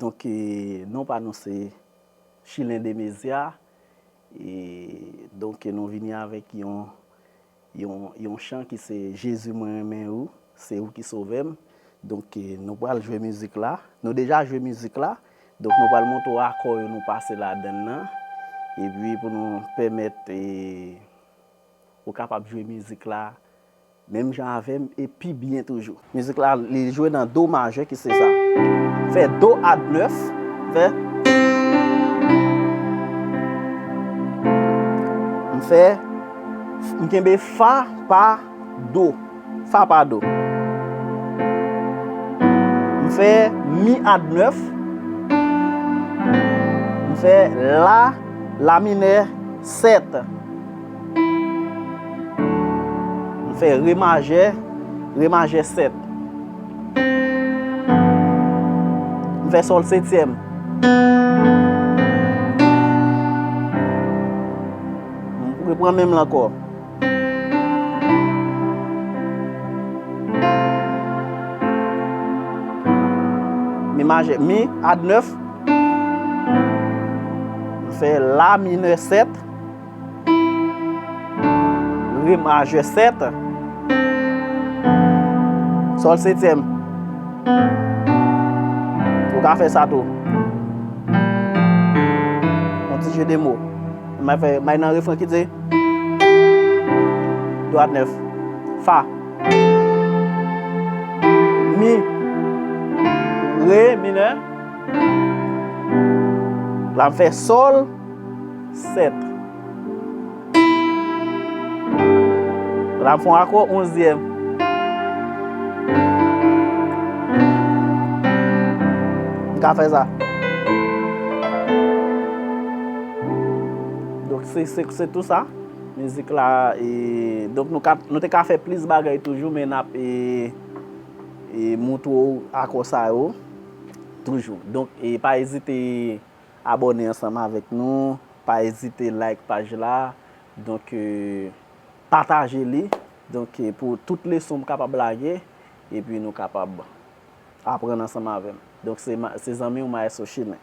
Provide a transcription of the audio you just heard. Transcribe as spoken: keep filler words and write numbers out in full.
Donk, e, non pa nou se Chilen de Mezya. E, donk, nou vini avèk yon, yon, yon chan ki se Jezi, mwen renmen ou, se ou ki sove m. Donk, e, nou pral jwe mizik la. Nou deja jwe mizik la. Donk, nou pral montre w akò yo nou pase ladan l nan. Epi, pou nou pèmèt, e, ou kapab jwe mizik la menm jan avè m e pi byen toujou. Mizik la, li jwe nan do majè ki se sa. M fè do add nèf, m fè, m fè, m kenbe fa pa do, fa pa do. M fè mi add nèf, m fè la, la minè sèt. M fè re majè, re majè sèt. M fè sòl setyèm. M reprann menm lan ankò. Mi majè, mi add nèf. M fè la minè sèt. Re majè sèt. Sòl setyèm. Ou ka fè sa tou. Yon ti jeu de mots. M a fè, m a nan refren ki di, do add nèf. Fa. Mi. Re minè. La m fè sòl. Sèt. La m fè yon akò onzyèm. M ka fè sa. Donk, se, se, se tou sa. Mizik la, e, donk, nou ka, nou te ka fè plis bagay toujou, men n ap, e, e, montre w akò sa yo toujou. Donk, e, pa ezite abòne ansanm avèk nou. Pa ezite like paj la. Donk, e, pataje li. Donk, e, pou tout leson m kapab lage. Epi nou kapab aprann ansanm avè m. Donk, se ma-, se zanmi w Maestro Chilen.